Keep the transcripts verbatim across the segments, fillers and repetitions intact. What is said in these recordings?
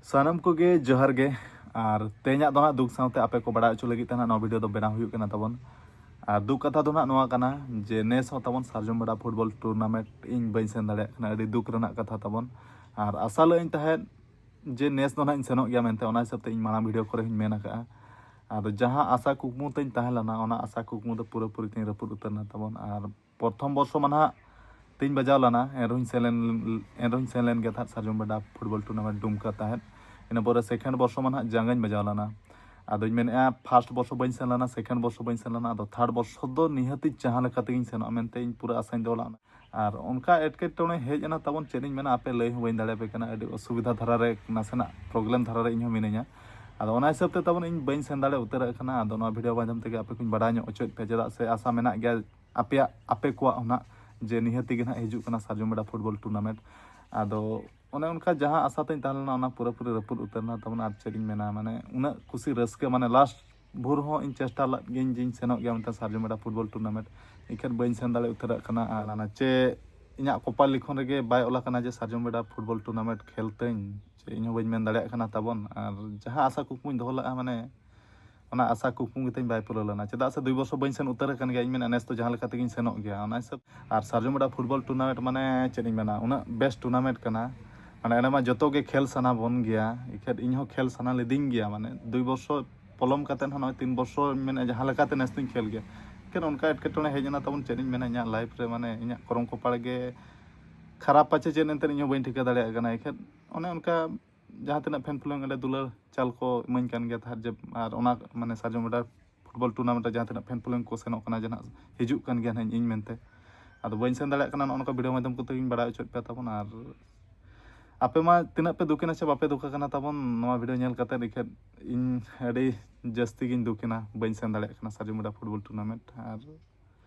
ᱥᱟᱱᱟᱢ ᱠᱚᱜᱮ ᱡᱚᱦᱟᱨ ᱜᱮ᱾ ᱟᱨ ᱛᱮᱦᱮᱧᱟᱜ ᱫᱚ ᱦᱟᱸᱜ ᱫᱩᱠ ᱥᱟᱶᱛᱮ ᱟᱯᱮ ᱠᱚ ᱵᱟᱲᱟᱭ ᱦᱚᱪᱚ ᱞᱟᱹᱜᱤᱫ ᱛᱮ ᱦᱟᱸᱜ ᱱᱚᱣᱟ ᱵᱷᱤᱰᱤᱭᱳ ᱫᱚ ᱵᱮᱱᱟᱣ ᱦᱩᱭᱩᱜ ᱠᱟᱱᱟ ᱛᱟᱵᱚᱱ᱾ ᱟᱨ ᱫᱩᱠ ᱠᱟᱛᱷᱟ ᱫᱚ ᱦᱟᱸᱜ ᱱᱚᱣᱟ ᱠᱟᱱᱟ ᱡᱮ ᱱᱮᱥ ᱦᱚᱸ ᱛᱟᱵᱚᱱ ᱥᱟᱨᱡᱚᱢ ᱵᱮᱰᱟ ᱯᱷᱩᱴᱵᱚᱞ ᱴᱩᱨᱱᱟᱢᱮᱱᱴ ᱤᱧ ᱵᱟᱹᱧ ᱥᱮᱱ ᱫᱟᱲᱮᱭᱟᱜ ᱠᱟᱱᱟ᱾ ᱟᱹᱰᱤ ᱫᱩᱠ ᱨᱮᱱᱟᱜ ᱠᱟᱛᱷᱟ ᱛᱟᱵᱚᱱ᱾ ᱟᱨ ᱟᱥᱟ ᱞᱮᱫ ᱟᱹᱧ ᱛᱟᱦᱮᱸᱫ ᱡᱮ ᱱᱮᱥ ᱫᱚ ᱦᱟᱸᱜ ᱤᱧ ᱥᱮᱱᱚᱜ ᱜᱮᱭᱟ ᱢᱮᱱᱛᱮ, ᱚᱱᱟ ᱦᱤᱥᱟᱹᱵ ᱛᱮ ᱤᱧ ᱢᱟᱲᱟᱝ ᱵᱷᱤᱰᱤᱭᱳ ᱠᱚᱨᱮ ᱦᱚᱸᱧ ᱢᱮᱱ ᱟᱠᱟᱫᱼᱟ᱾ ᱟᱫᱚ ᱡᱟᱦᱟᱸ ᱟᱥᱟ ᱠᱩᱠᱢᱩ ᱛᱤᱧ ᱛᱟᱦᱮᱸ ᱞᱮᱱᱟ, ᱚᱱᱟ ᱟᱥᱟ ᱠᱩᱠᱢᱩ ᱫᱚ ᱯᱩᱨᱟᱹᱯᱩᱨᱤ ᱛᱤᱧ ᱨᱟᱹᱯᱩᱫ ᱩᱛᱟᱹᱨ ᱮᱱᱟ ᱛᱟᱵᱚᱱ᱾ ᱟᱨ ᱯᱨᱚᱛᱷᱚᱢ ᱵᱚᱨᱥᱚ ᱢᱟ ᱱᱟᱦᱟᱜ ᱛᱤᱧ ᱵᱟᱡᱟᱣ ᱞᱮᱱᱟ, ᱮᱱᱨᱮᱦᱚᱸᱧ ᱥᱮᱱ ᱞᱮᱱ, ᱮᱱᱨᱮᱦᱚᱸᱧ ᱥᱮᱱ ᱞᱮᱱ ᱜᱮ ᱛᱟᱦᱮᱸᱫ ᱥᱟᱨᱡᱚᱢ ᱵᱮᱰᱟ ᱯᱷᱩᱴᱵᱚᱞ ᱴᱩᱨᱱᱟᱢᱮᱱᱴ ᱰᱩᱢᱠᱟ ᱛᱟᱦᱮᱸᱫ᱾ ᱤᱱᱟᱹ ᱯᱚᱨᱮ ᱥᱮᱠᱮᱱᱰ ᱵᱚᱨᱥᱚ ᱢᱟ ᱱᱟᱦᱟᱜ ᱡᱟᱸᱜᱟᱧ ᱵᱟᱡᱟᱣ ᱞᱮᱱᱟ᱾ ᱟᱫᱚᱧ ᱢᱮᱱᱮᱫᱼᱟ, ᱯᱷᱟᱥᱴ ᱵᱚᱨᱥᱚ ᱵᱟᱹᱧ ᱥᱮᱱ ᱞᱮᱱᱟ, ᱥᱮᱠᱮᱱᱰ ᱵᱚᱨᱥᱚ ᱵᱟᱹᱧ ᱥᱮᱱ ᱞᱮᱱᱟ, ᱟᱫᱚ ᱛᱷᱟᱨᱰ ᱵᱚᱨᱥᱚ ᱫᱚ ᱱᱤᱦᱟᱹᱛᱤ ᱡᱟᱦᱟᱸ ᱞᱮᱠᱟ ᱛᱮᱜᱮᱧ ᱥᱮᱱᱚᱜᱼᱟ ᱢᱮᱱᱛᱮ ᱤᱧ ᱯᱩᱨᱟᱹ ᱟᱥᱟᱧ ᱫᱚᱦᱚ ᱞᱮᱫᱼᱟ᱾ ᱟᱨ ᱚᱱᱠᱟ ᱮᱴᱠᱮᱴᱚᱬᱮ ᱦᱮᱡ ᱮᱱᱟ ᱛᱟᱵᱚᱱ, ᱪᱮᱫ ᱤᱧ ᱢᱮᱱᱟ, ᱟᱯᱮ ᱞᱟᱹᱭ ᱦᱚᱸ ᱵᱟᱹᱧ ᱫᱟᱲᱮᱭᱟᱯᱮ ᱠᱟᱱᱟ᱾ ᱟᱹᱰᱤ ᱚᱥᱩᱵᱤᱫᱷᱟ ᱫᱷᱟᱨᱟ ᱨᱮ, ᱱᱟᱥᱮᱱᱟᱜ ᱯᱨᱚᱵᱞᱮᱢ ᱫᱷᱟᱨᱟ ᱨᱮ ᱤᱧ ᱦᱚᱸ ᱢᱤᱱᱟᱹᱧᱟ᱾ ᱟᱫᱚ ᱚᱱᱟ ᱦᱤᱥᱟᱹᱵ ᱛᱮ ᱛᱟᱵᱚᱱ ᱤᱧ ᱵᱟᱹᱧ ᱥᱮᱱ ᱫᱟᱲᱮ ᱩᱛᱟᱹᱨᱚᱜ ᱠᱟᱱᱟ᱾ ᱟᱫᱚ ᱱᱚᱣᱟ ᱵᱷᱤᱰᱤᱭᱳ ᱢᱟᱫᱽᱫᱷᱚᱢ ᱛᱮᱜᱮ ᱟᱯᱮ ᱠᱚᱧ ᱵᱟᱲᱟᱭ ᱧᱚᱜ ᱦᱚᱪᱚᱭᱮᱫ ᱯᱮᱭᱟ, ᱪᱮᱫᱟᱜ ᱥᱮ ᱟᱥᱟ ᱢᱮᱱᱟᱜ ᱜᱮᱭᱟ ᱟᱯᱮᱭᱟᱜ, ᱟᱯᱮ ᱠᱚᱣᱟᱜ ᱦᱚᱸ ᱱᱟᱜ, ᱡᱮ ᱱᱤᱦᱟᱹᱛᱤ ᱜᱮ ᱱᱟᱜ ᱦᱤᱡᱩᱜ ᱠᱟᱱᱟ ᱥᱟᱨᱡᱚᱢ ᱵᱮᱰᱟ ᱯᱷᱩᱴᱵᱚᱞ ᱴᱩᱨᱱᱟᱢᱮᱱᱴ᱾ ᱟᱫᱚ ᱚᱱᱮ ᱚᱱᱠᱟ ᱡᱟᱦᱟᱸ ᱟᱥᱟ ᱛᱤᱧ ᱛᱟᱦᱮᱸ ᱞᱮᱱᱟ, ᱚᱱᱟ ᱯᱩᱨᱟᱹᱯᱩᱨᱤ ᱨᱟᱹᱯᱩᱫ ᱩᱛᱟᱹᱨ ᱮᱱᱟ ᱛᱟᱵᱚᱱ᱾ ᱟᱨ ᱪᱮᱫ ᱤᱧ ᱢᱮᱱᱟ, ᱢᱟᱱᱮ ᱩᱱᱟᱹᱜ ᱠᱩᱥᱤ ᱨᱟᱹᱥᱠᱟᱹ, ᱢᱟᱱᱮ ᱞᱟᱥᱴ ᱵᱷᱳᱨ ᱦᱚᱸ ᱤᱧ ᱪᱮᱥᱴᱟ ᱞᱮᱫ ᱜᱤᱭᱟᱹᱧ ᱡᱮᱧ ᱥᱮᱱᱚᱜ ᱜᱮᱭᱟ ᱢᱮᱱᱛᱮ ᱥᱟᱨᱡᱚᱢ ᱵᱮᱰᱟ ᱯᱷᱩᱴᱵᱚᱞ ᱴᱩᱨᱱᱟᱢᱮᱱᱴ, ᱮᱱᱠᱷᱟᱱ ᱵᱟᱹᱧ ᱥᱮᱱ ᱫᱟᱲᱮ ᱩᱛᱟᱹᱨᱚᱜ ᱠᱟᱱᱟ᱾ ᱟᱨ ᱚᱱᱟ ᱪᱮ ᱤᱧᱟᱹᱜ ᱠᱚᱯᱟᱞ ᱞᱤᱠᱷᱚᱱ ᱨᱮᱜᱮ ᱵᱟᱭ ᱚᱞ ᱟᱠᱟᱱᱟ ᱡᱮ ᱥᱟᱨᱡᱚᱢ ᱵᱮᱰᱟ ᱯᱷᱩᱴᱵᱚᱞ ᱴᱩᱨᱱᱟᱢᱮᱱᱴ ᱠᱷᱮᱞ ᱛᱟᱹᱧ, ᱪᱮ ᱤᱧ ᱦᱚᱸ ᱵᱟᱹᱧ ᱢᱮᱱ ᱫᱟᱲᱮᱭᱟᱜ ᱠᱟᱱᱟ ᱛᱟᱵᱚᱱ᱾ ᱟᱨ ᱡᱟᱦᱟᱸ ᱟᱥᱟ ᱠᱩᱠᱢᱩᱧ ᱫᱚᱦᱚ ᱞᱮᱫᱼᱟ, ᱢᱟᱱᱮ ᱚᱱᱟ ᱟᱥᱟ ᱠᱩᱠᱢᱩ ᱜᱮᱛᱤᱧ ᱵᱟᱭ ᱯᱩᱨᱟᱹᱣ ᱞᱮᱱᱟ, ᱪᱮᱫᱟᱜ ᱥᱮ ᱫᱩᱭ ᱵᱚᱨᱥᱚ ᱵᱟᱹᱧ ᱥᱮᱱ ᱩᱛᱟᱹᱨ ᱟᱠᱟᱱ ᱜᱮᱭᱟ᱾ ᱤᱧ ᱢᱮᱱᱟ ᱱᱮᱥ ᱫᱚ ᱡᱟᱦᱟᱸ ᱞᱮᱠᱟ ᱛᱮᱜᱤᱧ ᱥᱮᱱᱚᱜ ᱜᱮᱭᱟ, ᱚᱱᱟ ᱦᱤᱥᱟᱹᱵ᱾ ᱟᱨ ᱥᱟᱨᱡᱚᱢ ᱵᱮᱰᱟ ᱯᱷᱩᱴᱵᱚᱞ ᱴᱩᱨᱱᱟᱢᱮᱱᱴ, ᱢᱟᱱᱮ ᱪᱮᱫ ᱤᱧ ᱢᱮᱱᱟ, ᱩᱱᱟᱹᱜ ᱵᱮᱥᱴ ᱴᱩᱨᱱᱟᱢᱮᱱᱴ ᱠᱟᱱᱟ, ᱢᱟᱱᱮ ᱚᱸᱰᱮ ᱢᱟ ᱡᱚᱛᱚ ᱜᱮ ᱠᱷᱮᱞ ᱥᱟᱱᱟ ᱵᱚᱱ ᱜᱮᱭᱟ᱾ ᱮᱱᱠᱷᱟᱱ ᱤᱧ ᱦᱚᱸ ᱠᱷᱮᱞ ᱥᱟᱱᱟ ᱞᱤᱫᱤᱧ ᱜᱮᱭᱟ, ᱢᱟᱱᱮ ᱫᱩᱭ ᱵᱚᱨᱥᱚ ᱯᱚᱞᱚᱢ ᱠᱟᱛᱮᱫ ᱦᱚᱸ ᱱᱚᱜᱼᱚᱭ ᱛᱤᱱ ᱵᱚᱨᱥᱚ ᱢᱮᱱᱟ ᱡᱟᱦᱟᱸ ᱞᱮᱠᱟᱛᱮ ᱱᱮᱥ ᱫᱚᱧ ᱠᱷᱮᱞ ᱜᱮᱭᱟ᱾ ᱮᱱᱠᱷᱟᱱ ᱚᱱᱠᱟ ᱮᱴᱠᱮᱴᱚᱬᱮ ᱦᱮᱡ ᱮᱱᱟ ᱛᱟᱵᱚᱱ, ᱪᱮᱫ ᱤᱧ ᱢᱮᱱᱟ, ᱤᱧᱟᱹᱜ ᱞᱟᱭᱤᱯᱷ ᱨᱮ, ᱢᱟᱱᱮ ᱤᱧᱟᱹᱜ ᱠᱚᱨᱚᱢ ᱠᱚᱯᱟᱲ ᱜᱮ ᱠᱷᱟᱨᱟᱯ ᱯᱟᱪᱮ ᱪᱮᱫ ᱮᱱᱛᱮᱫ ᱤᱧ ᱦᱚᱸ ᱵᱟᱹᱧ ᱴᱷᱤᱠᱟᱹ ᱫᱟᱲᱮᱭᱟᱜ ᱠᱟᱱᱟ᱾ ᱮᱱᱠᱷᱟᱱ ᱚᱱᱮ ᱚᱱᱠᱟ ᱡᱟᱦᱟᱸ ᱛᱤᱱᱟᱹᱜ ᱯᱷᱮᱱ ᱯᱷᱚᱞᱳᱭᱤᱝ ᱚᱸᱰᱮ ᱫᱩᱞᱟᱹᱲ ᱪᱟᱞ ᱠᱚ ᱤᱢᱟᱹᱧ ᱠᱟᱱ ᱜᱮᱭᱟ ᱛᱟᱦᱮᱸᱫ, ᱡᱮ ᱟᱨ ᱚᱱᱟ ᱢᱟᱱᱮ ᱥᱟᱨᱡᱚᱢ ᱵᱮᱰᱟ ᱯᱷᱩᱴᱵᱚᱞ ᱴᱩᱨᱱᱟᱢᱮᱱᱴ ᱨᱮ ᱡᱟᱦᱟᱸ ᱛᱤᱱᱟᱹᱜ ᱯᱷᱮᱱ ᱯᱷᱚᱞᱳᱭᱤᱝ ᱠᱚ ᱥᱮᱱᱚᱜ ᱠᱟᱱᱟ, ᱡᱟᱦᱟᱸ ᱦᱤᱡᱩᱜ ᱠᱟᱱ ᱜᱮᱭᱟ ᱱᱟᱦᱟᱜ ᱤᱧ ᱢᱮᱱᱛᱮ᱾ ᱟᱫᱚ ᱵᱟᱹᱧ ᱥᱮᱱ ᱫᱟᱲᱮᱭᱟᱜ ᱠᱟᱱᱟ, ᱱᱚᱜᱼᱚ ᱱᱚᱝᱠᱟ ᱵᱷᱤᱰᱤᱭᱳ ᱢᱟᱫᱽᱫᱷᱚᱢ ᱠᱚᱛᱮ ᱜᱤᱧ ᱵᱟᱲᱟᱭ ᱦᱚᱪᱚᱭᱮᱫ ᱯᱮᱭᱟ ᱛᱟᱵᱚᱱ᱾ ᱟᱨ ᱟᱯᱮ ᱢᱟ ᱛᱤᱱᱟᱹᱜ ᱯᱮ ᱫᱩᱠᱮᱱᱟ ᱥᱮ ᱵᱟᱯᱮ ᱫᱩᱠ ᱟᱠᱟᱱᱟ ᱛᱟᱵᱚᱱ, ᱱᱚᱣᱟ ᱵᱷᱤᱰᱤᱭᱳ ᱧᱮᱞ ᱠᱟᱛᱮᱫ ᱮᱠᱷᱮᱱ ᱤᱧ ᱟᱹᱰᱤ ᱡᱟᱹᱥᱛᱤ ᱜᱤᱧ ᱫᱩᱠᱮᱱᱟ, ᱵᱟᱹᱧ ᱥᱮᱱ ᱫᱟᱲᱮᱭᱟᱜ ᱠᱟᱱᱟ ᱥᱟᱨᱡᱚᱢ ᱵᱮᱰᱟ ᱯᱷᱩᱴᱵᱚᱞ ᱴᱩᱨᱱᱟᱢᱮᱱᱴ᱾ ᱟᱨ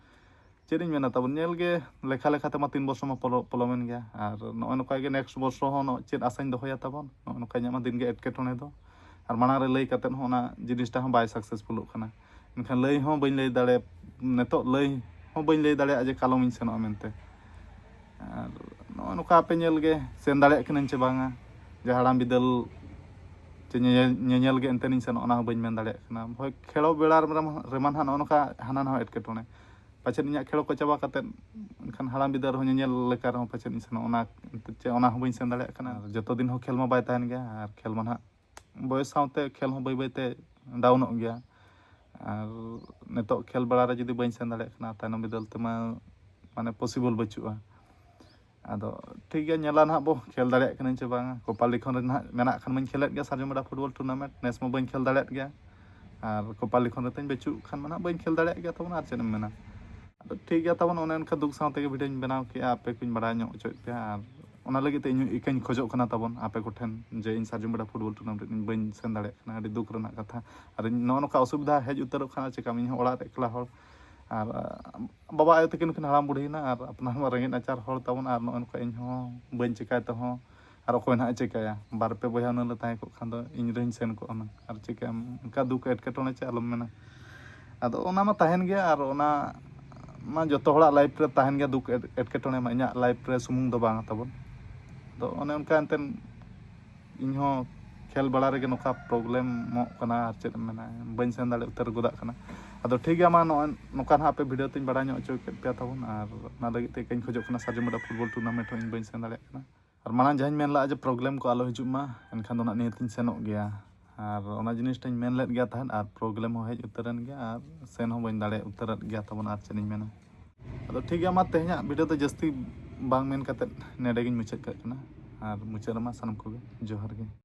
ᱪᱮᱫ ᱤᱧ ᱢᱮᱱᱟ, ᱛᱟᱵᱚᱱ ᱧᱮᱞ ᱜᱮ ᱞᱮᱠᱷᱟ ᱞᱮᱠᱷᱟ ᱛᱮᱢᱟ ᱛᱤᱱ ᱵᱚᱨᱥᱚ ᱢᱟ ᱯᱚᱞᱚ-, ᱯᱚᱞᱚᱢᱮᱱ ᱜᱮᱭᱟ᱾ ᱟᱨ ᱱᱚᱜᱼᱚᱭ ᱱᱚᱝᱠᱟ ᱜᱮ ᱱᱮᱠᱥᱴ ᱵᱚᱨᱥᱚ ᱦᱚᱸ ᱱᱚᱜᱼᱚᱭ ᱪᱮᱫ ᱟᱥᱟᱧ ᱫᱚᱦᱚᱭᱟ ᱛᱟᱵᱚᱱ, ᱱᱚᱜᱼᱚᱭ ᱱᱚᱝᱠᱟ ᱤᱧᱟᱹᱜ ᱢᱟ ᱫᱤᱱ ᱜᱮ ᱮᱴᱠᱮᱴᱚᱬᱮ ᱫᱚ᱾ ᱟᱨ ᱢᱟᱲᱟᱝ ᱨᱮ ᱞᱟᱹᱭ ᱠᱟᱛᱮᱫ ᱦᱚᱸ ᱚᱱᱟ ᱡᱤᱱᱤᱥᱴᱟ ᱦᱚᱸ ᱵᱟᱭ ᱥᱟᱠᱥᱮᱥᱯᱷᱩᱞᱚᱜ ᱠᱟᱱᱟ᱾ ᱢᱮᱱᱠᱷᱟᱱ ᱞᱟᱹᱭ ᱦᱚᱸ ᱵᱟᱹᱧ ᱞᱟᱹᱭ ᱫᱟᱲᱮ-, ᱱᱤᱛᱚᱜ ᱞᱟᱹᱭ ᱦᱚᱸ ᱵᱟᱹᱧ ᱞᱟᱹᱭ ᱫᱟᱲᱮᱭᱟᱜᱼᱟ ᱡᱮ ᱠᱟᱞᱚᱢᱤᱧ ᱥᱮᱱᱚᱜᱼᱟ ᱢᱮᱱᱛᱮ᱾ ᱟᱨ ᱱᱚᱜᱼᱚᱭ ᱱᱚᱝᱠᱟ ᱟᱯᱮ ᱧᱮᱞ ᱜᱮ ᱥᱮᱱ ᱫᱟᱲᱮᱭᱟᱜ ᱠᱟᱹᱱᱟᱹᱧ ᱪᱮ ᱵᱟᱝᱟ, ᱡᱮ ᱦᱟᱲᱟᱢ ᱵᱤᱫᱟᱹᱞ ᱪᱮ ᱧᱮᱧᱮᱞ ᱧᱮᱧᱮᱞ ᱜᱮ ᱮᱱᱛᱮ ᱤᱧ ᱥᱮᱱᱚᱜ, ᱚᱱᱟ ᱦᱚᱸ ᱵᱟᱹᱧ ᱢᱮᱱ ᱫᱟᱲᱮᱭᱟᱜ ᱠᱟᱱᱟ᱾ ᱦᱳᱭ, ᱠᱷᱮᱞᱳ ᱵᱮᱲᱟ ᱨᱮᱢᱟ ᱨᱮᱢᱟ ᱱᱟᱦᱟᱜ ᱱᱚᱜᱼᱚ ᱱᱚᱝᱠᱟ ᱦᱟᱱᱟ ᱱᱟᱣᱟ ᱮᱴᱠᱮᱴᱚᱬᱮ, ᱯᱟᱪᱮᱫ ᱤᱧᱟᱹᱜ ᱠᱷᱮᱞᱳ ᱠᱚ ᱪᱟᱵᱟ ᱠᱟᱛᱮᱫ ᱮᱱᱠᱷᱟᱱ ᱦᱟᱲᱟᱢ ᱵᱤᱫᱟᱹᱞ ᱨᱮᱦᱚᱸ ᱧᱮᱧᱮᱞ ᱞᱮᱠᱟ ᱨᱮᱦᱚᱸ ᱯᱟᱪᱮᱫ ᱤᱧ ᱥᱮᱱᱚᱜ, ᱚᱱᱟ ᱪᱮ ᱚᱱᱟ ᱦᱚᱸ ᱵᱟᱹᱧ ᱥᱮᱱ ᱫᱟᱲᱮᱭᱟᱜ ᱠᱟᱱᱟ᱾ ᱟᱨ ᱡᱚᱛᱚ ᱫᱤᱱ ᱦᱚᱸ ᱠᱷᱮᱞ ᱢᱟ ᱵᱟᱭ ᱛᱟᱦᱮᱱ ᱜᱮᱭᱟ, ᱟᱨ ᱠᱷᱮᱞ ᱢᱟ ᱱᱟᱦᱟᱜ ᱵᱚᱭᱮᱥ ᱥᱟᱶᱛᱮ ᱠᱷᱮᱞ ᱦᱚᱸ ᱵᱟᱹᱭ ᱵᱟᱹᱭᱛᱮ ᱰᱟᱣᱩᱱᱚᱜ ᱜᱮᱭᱟ᱾ ᱟᱨ ᱱᱤᱛᱚᱜ ᱠᱷᱮᱞ ᱵᱟᱲᱟ ᱨᱮ ᱡᱩᱫᱤ ᱵᱟᱹᱧ ᱥᱮᱱ ᱫᱟᱲᱮᱭᱟᱜ ᱠᱟᱱᱟ, ᱛᱟᱭᱱᱚᱢ ᱵᱤᱫᱟᱹᱞ ᱛᱮᱢᱟ ᱢᱟᱱᱮ ᱯᱚᱥᱤᱵᱚᱞ ᱵᱟᱹᱪᱩᱜᱼᱟ᱾ ᱟᱫᱚ ᱴᱷᱤᱠ ᱜᱮᱭᱟ, ᱧᱮᱞᱟ ᱱᱟᱦᱟᱜ ᱵᱚ ᱠᱷᱮᱞ ᱫᱟᱲᱮᱭᱟᱜ ᱠᱟᱹᱱᱟᱹᱧ ᱪᱮ ᱵᱟᱝᱟ᱾ ᱠᱚᱯᱟᱞ ᱞᱤᱠᱷᱚᱱ ᱨᱮ ᱱᱟᱦᱟᱜ ᱢᱮᱱᱟᱜ ᱠᱷᱟᱱ ᱢᱟᱧ ᱠᱷᱮᱞᱮᱫ ᱜᱮᱭᱟ ᱥᱟᱨᱡᱚᱢ ᱵᱮᱰᱟ ᱯᱷᱩᱴᱵᱚᱞ ᱴᱩᱨᱱᱟᱢᱮᱱᱴ, ᱱᱮᱥ ᱢᱟ ᱵᱟᱹᱧ ᱠᱷᱮᱞ ᱫᱟᱲᱮᱭᱟᱜ ᱜᱮᱭᱟ᱾ ᱟᱨ ᱠᱚᱯᱟᱞ ᱞᱤᱠᱷᱚᱱ ᱨᱮ ᱛᱤᱧ ᱵᱟᱹᱪᱩᱜ ᱠᱷᱟᱱ ᱢᱟ ᱱᱟᱦᱟᱜ ᱵᱟᱹᱧ ᱠᱷᱮᱞ ᱫᱟᱲᱮᱭᱟᱜ ᱜᱮᱭᱟ ᱛᱟᱵᱚᱱ, ᱟᱨ ᱪᱮᱫ ᱮᱢ ᱢᱮᱱᱟ᱾ ᱟᱫᱚ ᱴᱷᱤᱠ ᱜᱮᱭᱟ ᱛᱟᱵᱚᱱ, ᱚᱱᱮ ᱚᱱᱠᱟ ᱫᱩᱠ ᱥᱟᱶ ᱛᱮᱜᱮ ᱵᱷᱤᱰᱤᱭᱳᱧ ᱵᱮᱱᱟᱣ ᱠᱮᱜᱼᱟ, ᱟᱯᱮ ᱠᱚᱧ ᱵᱟᱲᱟᱭ ᱧᱚᱜ ᱦᱚᱪᱚᱭᱮᱫ ᱯᱮᱭᱟ᱾ ᱟᱨ ᱚᱱᱟ ᱞᱟᱹᱜᱤᱫ ᱛᱮ ᱤᱧ ᱤᱠᱟᱹᱧ ᱠᱷᱚᱡᱚᱜ ᱠᱟᱱᱟ ᱛᱟᱵᱚᱱ ᱟᱯᱮ ᱠᱚᱴᱷᱮᱱ, ᱡᱮ ᱤᱧ ᱥᱟᱨᱡᱚᱢ ᱵᱮᱰᱟ ᱯᱷᱩᱴᱵᱚᱞ ᱴᱩᱨᱱᱟᱢᱮᱱᱴ ᱨᱮ ᱤᱧ ᱵᱟᱹᱧ ᱥᱮᱱ ᱫᱟᱲᱮᱭᱟᱜ ᱠᱟᱱᱟ, ᱟᱹᱰᱤ ᱫᱩᱠ ᱨᱮᱱᱟᱜ ᱠᱟᱛᱷᱟ᱾ ᱟᱨ ᱤᱧ ᱱᱚᱜᱼᱚ ᱱᱚᱝᱠᱟ ᱚᱥᱩᱵᱤᱫᱷᱟ ᱦᱮᱡ ᱩᱛᱟᱹᱨᱚᱜ ᱠᱟᱱᱟ, ᱪᱮᱠᱟᱢ, ᱤᱧ ᱦᱚᱸ ᱚᱲᱟᱜ ᱨᱮ ᱮᱠᱞᱟ ᱦᱚᱲ, ᱟᱨ ᱵᱟᱵᱟ ᱟᱭᱳ ᱛᱟᱹᱠᱤᱱ ᱦᱚᱸᱠᱤᱱ ᱦᱟᱲᱟᱢ ᱵᱩᱲᱦᱤᱭᱮᱱᱟ, ᱟᱨ ᱟᱯᱱᱟᱨ ᱢᱟ ᱨᱮᱸᱜᱮᱡ ᱱᱟᱪᱟᱨ ᱦᱚᱲ ᱛᱟᱵᱚᱱ, ᱟᱨ ᱱᱚᱜᱼᱚ ᱱᱚᱝᱠᱟ ᱤᱧ ᱦᱚᱸ ᱵᱟᱹᱧ ᱪᱮᱠᱟᱭ ᱛᱮᱦᱚᱸ ᱟᱨ ᱚᱠᱚᱭ ᱱᱟᱦᱟᱜ ᱮ ᱪᱮᱠᱟᱭᱟ? ᱵᱟᱨ ᱯᱮ ᱵᱚᱭᱦᱟ ᱦᱩᱱᱟᱹᱝ ᱞᱮ ᱛᱟᱦᱮᱸ ᱠᱚᱜ ᱠᱷᱟᱱ ᱫᱚ ᱤᱧ ᱨᱮᱦᱚᱸᱧ ᱥᱮᱱ ᱠᱚᱜᱼᱟ ᱦᱩᱱᱟᱹᱝ᱾ ᱟᱨ ᱪᱤᱠᱟᱹᱭᱟᱢ, ᱚᱱᱠᱟ ᱫᱩᱠ ᱮᱴᱠᱮᱴᱚᱬᱮ ᱪᱮᱫ ᱟᱞᱚᱢ ᱢᱮᱱᱟ᱾ ᱟᱫᱚ ᱚᱱᱟ ᱢᱟ ᱛᱟᱦᱮᱱ ᱜᱮᱭᱟ, ᱟᱨ ᱚᱱᱟ ᱢᱟ ᱡᱚᱛᱚ ᱦᱚᱲᱟᱜ ᱞᱟᱭᱤᱯᱷ ᱨᱮ ᱛᱟᱦᱮᱱ ᱜᱮᱭᱟ ᱫᱩᱠ ᱮᱴ-, ᱮᱴᱠᱮᱴᱚᱬᱮ ᱢᱟ᱾ ᱤᱧᱟᱹᱜ ᱞᱟᱭᱤᱯᱷ ᱨᱮ ᱥᱩᱢᱩᱝ ᱫᱚ ᱵᱟᱝ ᱛᱟᱵᱚᱱ᱾ ᱟᱫᱚ ᱚᱱᱮ ᱚᱱᱠᱟ ᱮᱱᱛᱮᱫ ᱤᱧ ᱦᱚᱸ ᱠᱷᱮᱞ ᱵᱟᱲᱟ ᱨᱮᱜᱮ ᱱᱚᱝᱠᱟ ᱯᱨᱚᱵᱞᱮᱢᱚᱜ ᱠᱟᱱᱟ, ᱟᱨ ᱪᱮᱫ ᱮᱢ ᱢᱮᱱᱟ, ᱵᱟᱹᱧ ᱥᱮᱱ ᱫᱟᱲᱮ ᱩᱛᱟᱹᱨ ᱜᱚᱫᱚᱜ ᱠᱟᱱᱟ᱾ ᱟᱫᱚ ᱴᱷᱤᱠ ᱜᱮᱭᱟ, ᱢᱟ ᱱᱚᱜᱼᱚᱭ ᱱᱚᱝᱠᱟ ᱱᱟᱦᱟᱜ ᱟᱯᱮ ᱵᱷᱤᱰᱤᱭᱳ ᱛᱮᱧ ᱵᱟᱲᱟᱭ ᱧᱚᱜ ᱦᱚᱪᱚ ᱠᱮᱫ ᱯᱮᱭᱟ ᱛᱟᱵᱚᱱ, ᱟᱨ ᱚᱱᱟ ᱞᱟᱹᱜᱤᱫ ᱛᱮ ᱤᱠᱟᱹᱧ ᱠᱷᱚᱡᱚᱜ ᱠᱟᱱᱟ, ᱥᱟᱨᱡᱚᱢ ᱵᱮᱰᱟ ᱯᱷᱩᱴᱵᱚᱞ ᱴᱩᱨᱱᱟᱢᱮᱱᱴ ᱦᱚᱸ ᱤᱧ ᱵᱟᱹᱧ ᱥᱮᱱ ᱫᱟᱲᱮᱭᱟᱜ ᱠᱟᱱᱟ᱾ ᱟᱨ ᱢᱟᱲᱟᱝ ᱡᱟᱦᱟᱸᱧ ᱢᱮᱱ ᱞᱟᱜᱼᱟ ᱡᱮ ᱯᱨᱚᱵᱞᱮᱢ ᱠᱚ ᱟᱞᱚ ᱦᱤᱡᱩᱜ ᱢᱟ, ᱮᱱᱠᱷᱟᱱ ᱫᱚ ᱱᱟᱜ ᱱᱤᱦᱟᱹᱛᱤᱧ ᱥᱮᱱᱚᱜ ᱜᱮᱭᱟ᱾ ᱟᱨ ᱚᱱᱟ ᱡᱤᱱᱤᱥᱴᱟᱧ ᱢᱮᱱ ᱞᱮᱫ ᱜᱮᱭᱟ ᱛᱟᱦᱮᱸᱫ, ᱟᱨ ᱯᱨᱚᱵᱞᱮᱢ ᱦᱚᱸ ᱦᱮᱡ ᱩᱛᱟᱹᱨᱮᱱ ᱜᱮᱭᱟ, ᱟᱨ ᱥᱮᱱ ᱦᱚᱸ ᱵᱟᱹᱧ ᱫᱟᱲᱮ ᱩᱛᱟᱹᱨᱮᱫ ᱜᱮᱭᱟ ᱛᱟᱵᱚᱱ, ᱟᱨ ᱪᱮᱫ ᱤᱧ ᱢᱮᱱᱟ᱾ ᱟᱫᱚ ᱴᱷᱤᱠ ᱜᱮᱭᱟ, ᱢᱟ ᱛᱮᱦᱮᱧᱟᱜ ᱵᱷᱤᱰᱤᱭᱳ ᱫᱚ ᱡᱟᱹᱥᱛᱤ ᱵᱟᱝ ᱢᱮᱱ ᱠᱟᱛᱮᱫ ᱱᱚᱰᱮ ᱜᱤᱧ ᱢᱩᱪᱟᱹᱫ ᱠᱟᱜ ᱠᱟᱱᱟ᱾ ᱟᱨ ᱢᱩᱪᱟᱹᱫ ᱨᱮᱢᱟ ᱥᱟᱱᱟᱢ ᱠᱚᱜᱮ ᱡᱚᱦᱟᱨ ᱜᱮ᱾